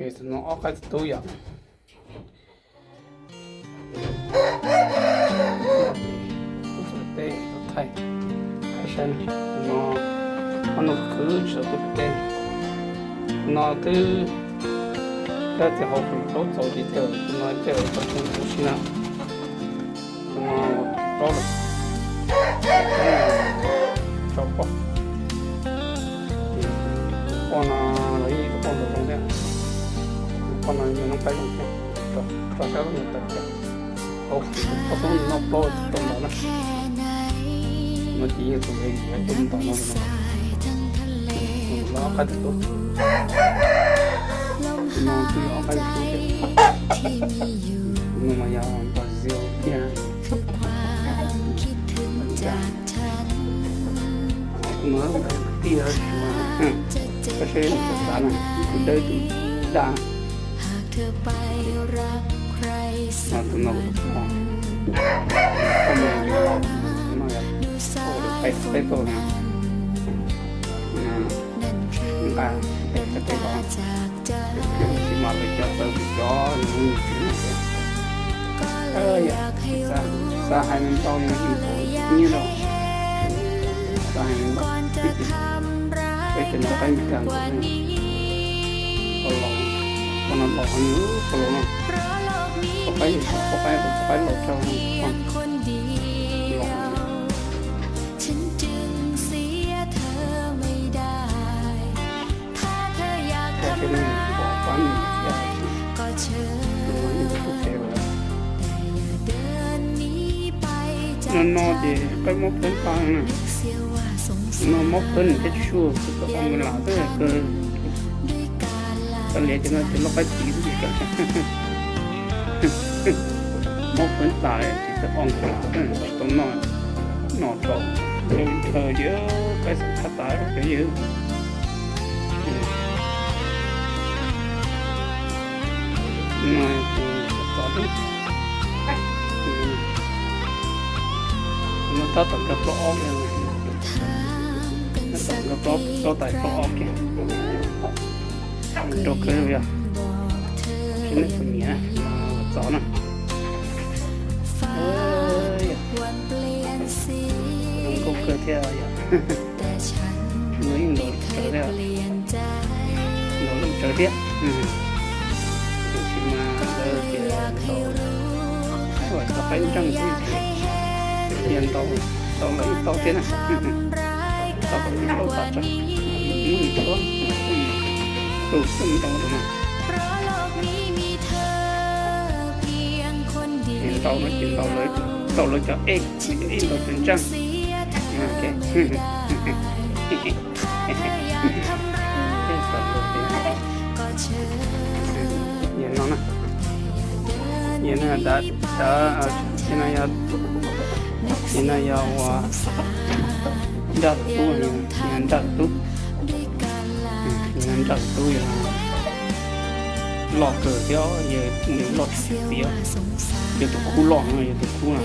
Tus no ob qaib tub yom. Tub teb tub thaij, qaib saib no, ob no khwv tsis tau tub pem teb. Tus no twb, twb tias hauv kuv plaub txaus ces tus no ces tau tsis tau si na. Tus no plaub lawm, tso poj. Poj no los ib tug poj ntawd zoo thiab. Poj no yog noob qaib zoo thiab. Tso sab lub no tawm, hauv poj xoob noj plaub tau ntau na. No ces yog tus me yuav coj ntau no, tus no ob qaib tub. Tus no twb yog ob qaib tub thiab. Tus no mas yog Brazil thiab. Tus no kwv tij, koj saib tus xav na, tus dawb tus daj. Tus no, tus no, tus no, tus no, qaib tau na. Nqa, tab sis mas lawv cov txawv cov nws tsis, xav hais ntau nws tsis pom nyiaj rau, xav hais ntau. Peb cov no qaib Meskas nkaus, qau laus, qau no laus heev, qau laus no, qau qaib, qau qaib, qau qaib laus tshaj, qau laus. No no ces qaib mob phawb tas na. No mob phawb nws thiaj tsis suaj, tau ua nws lam xwb. Kav liam ces no ces lub qaib txiv xwb ces kav liam. Mob phawb tas ces tau ua nws lam xwb, tsis tau noj, noj tau nrhaw ces qaib xeem tshaj tas cov yawg. No tus txov, no tab tom nkag plaub ob kiag, tab tom nkag plaub, plaub tas plaub ob kiag. Rau kawg yog, tsis nej tus niam txov na. Zoo nkauj kawg thiab yom. No yeej ntaus tsawv thiab, ntaus lub tsawv thiab. Tiam sis mas lawv tias ntaus, qaib uas tau qaib ntseej xwb ces yog ntaus, ntaus lawv ib tau thiab na. Tau kom ib tau tas tso, muab nws txhuab, tus xwb ntau tus no. Ces ntaus no ces ntaus lawv, ntaus lawv cov ej, cov ej ntaus tsawv ntseej. Yog no na, yog no dav, ces no yog, ces no yog ua nraj tub, nraj tub, nraj tub yog loj kawg thiab, yog nws loj tsis txiav, yog tus khub loj no, yog tus khub no.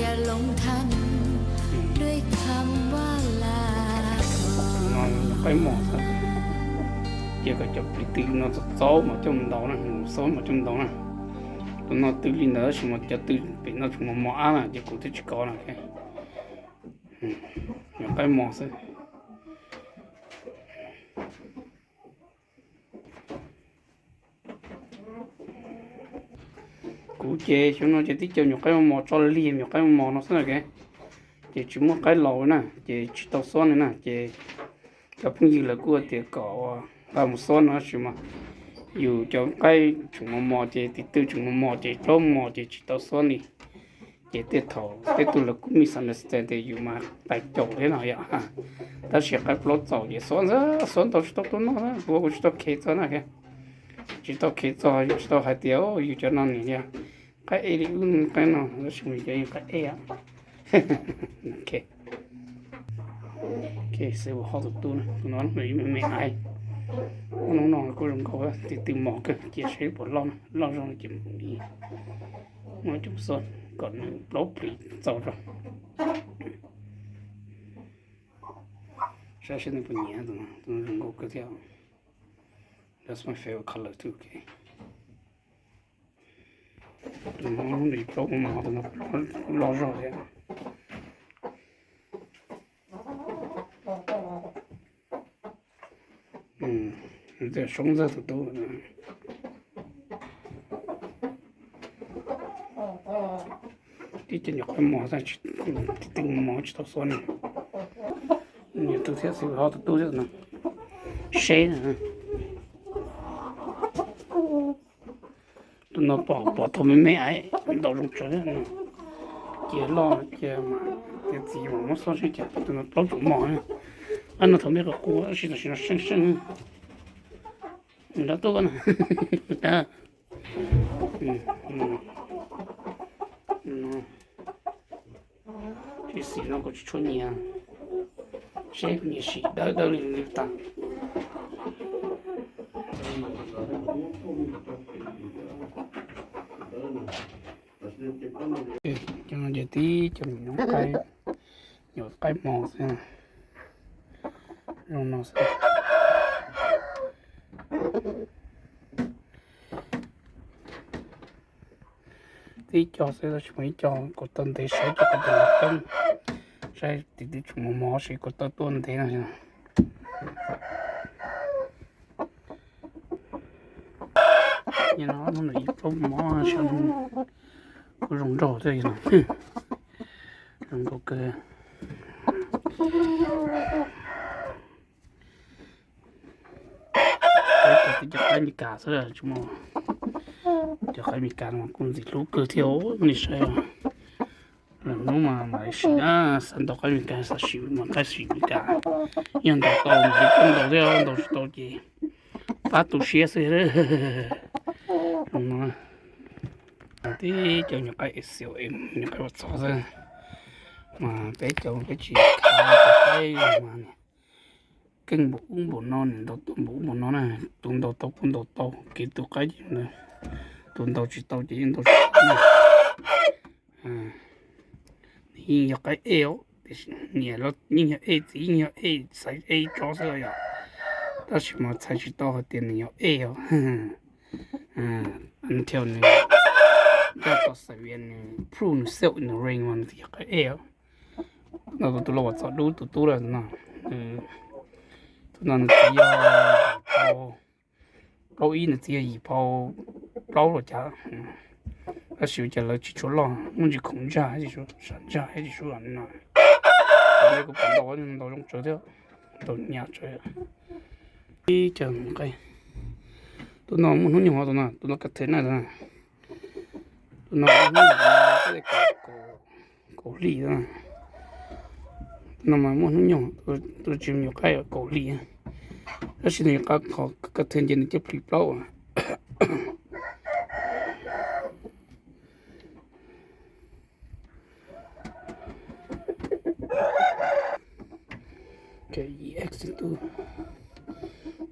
No qaib mos xwb. Ces kom cov plis tw no txaus txaus mas coj mus ntaus na, mus xauj mas coj mus ntaus na. Tus no tw li ntawd tab sis mas cov tw pem no tseem mos mos ab na ces kuv twb tsis kov na. Nyuam qaib mos xwb. Kuv ces xyoo no ces twb coj nyuam qaib mos tso lig, nyuam qaib mos no xwb na. Ces tsis muaj qaib laus na ces tsis tau xuab li na. Ces cov phooj ywg lawv kuj tias kom nqa mus xuab no tab sis mas yus cov qaib tseem mos mos ces tis tw tseem mos mos ces plaub mos ces tsis tau xuab li. Ces tej thaum tej tug lawv kuj misunderstand tias yus mas tais caum thiab no yom. Tab sis qaib plaub txaus ces xuab ntxawg, xuab ntau tsis tau tuaj noj, kuv ua kuv tsis tau khev txog na. Tsis tau khev txog, yus tsis tau hais tias yus cov no nws yog qaib ej li wb qaib no, tab sis mas cov yog qaib ej. Xwb ua hauj tus tub na, tus no me me aiv, ub no kuj zoo nkauj, tis tw mos kawg, cia saib puas loj, loj zoo ces muab coj xuab kom nws plaub plis txaus rau. Saib seb nws puas nyiam, tus no zoo nkauj kawg thiab. That's my favorite color too, okay. Tus no hnub nws plaub mus mos, tus no loj zog thiab. Soob ntxawg tus tub. Tib cov nyuam qaib mos, tib tug mos tsis tau xua ni. Nyias tus thiab, xwb ho tus tub thiab no. Seb na. Tus no pom pom thaum me me es ntaus zoo tsawv no. Cia loj cia mas tias txiv mas muab xoj seb cas tus no plaub tsuas mos na. Ab no thaum me qus qus tab sis tam sim no seej seej. Nrab tuaj na. Tsis xim no kuv tsis tshua nyiam, seb kuv nyiam sim dawb dawb li li tas. Cov no ces tib cov nyuam qaib, nyuam qaib mos xwb, zoo no xwb. Tib co xwb tab sis muaj ib co kuv tau ntev saib, co kuv tau ntev, saib tim tib tsoom mos mos seb kuv tau tuaj ntev no. Hnub no ib plaub mos, kuj zoo nraug thiab, zoo nraug kawg. Peb cov tib cov qaib Meskas xwb tsis muaj. Cov qaib Meskas no kuj ntxim hlub kawg thiab, nej saib. Lwm hnub mas mam li sim na, xav ntaus qaib Meskas, xav sim mas qaib sim Meskas. Yog ntaus tau mam li tuaj ntaus thiab, ntaus tsis tau ces pab tu siab xwb. Tib cov nyuam qaib Asia, nyuam qaib ua txov xwb. Mas peb cov peb tsis khav cov qaib mas keej npaum ub npaum no, nws ntaus tuaj npaum ub npaum no na. Tus ntaus tau kuj ntaus tau, kev tus qaib ces tus ntaus tsis tau ces yeej ntaus tsis tau na. Nws yeej yog qaib ej os, tiam sis niam los yeej yog ej, txiv yeej yog ej, xaiv ej tso xwb los yog, tab sis mas txhais tsis tau hais tias nws yog ej os. Until nws ncaj tau xav vias nws prove nws self in the ring mas nws thiaj yog qaib ej os. No tus tus los uas txog dub tus tub lawm no, tus no nws txiv yog yim phau plaub ib, nws txiv yog yim phau plaub los cas. Tab sis ua cas lawv tsis tshua loj, muaj ntsis khoom ntsaj, sab ntsaj tsis suav no. Kuv pom ntaus ntaus zoo tsawv thiab, ntaus nyam tsawv. Ib co qaib, tus no muaj hnub nyoog, tus no tus no ka them na, tus no, tus no muaj hnub nyoog kaum hli, tus no mas muaj hnub nyoog, tus tsis nyuam qaib kaum hli, tab sis nws nyuam qab qhov ka them ces nws coj plhis plaub.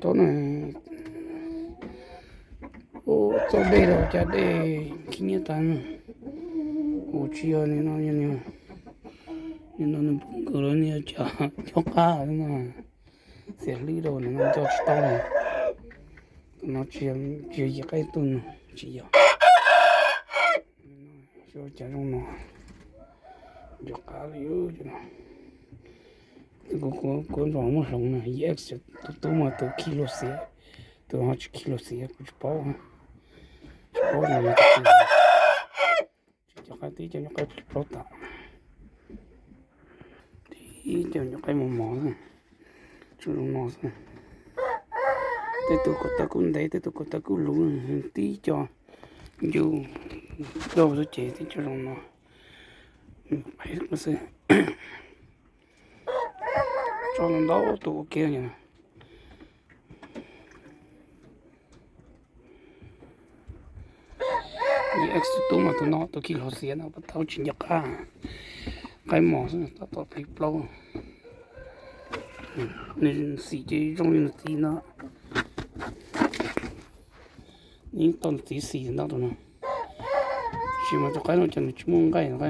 Tau na, txoj dej rau cas dej khib nyiab tas. Ua tsis yog nim no, nim no nws pom nkawd lawv nws cas nco qab no, xiam hlwb rau nws no nco tsis tau li. Tus no tsis yog yim qaib tug no, tsis yog. Xyov cas zoo no, nco qab li. Kuv npam muaj hloov na, yim ex tus tub mas tus khi luag xiav, tus ho tsis khi luag xiav, kuv tsis paub, tsis paub zoo. Tsis cov qaib, tib cov nyuam qaib plaub tas, tib cov nyuam qaib mos mos xwb, tsuas zoo no xwb. Tej tus ko taw kuj ntev, tej tus ko taw kuj luv, tib co ncu dau xwb ces tib co zoo no. Xwb, tso ntau tus ua ke. Yim ex tus tub mas tus no tus khi luag xiav no, pas tau tsis nco qab, qaib mos xwb, tab tom plhis plaub. Nws xim ces zoo li nws txiv no. Nws tau nws txiv xim ntau tus no. Tab sis mas tus qaib no ces nws tsis muaj nqaij no.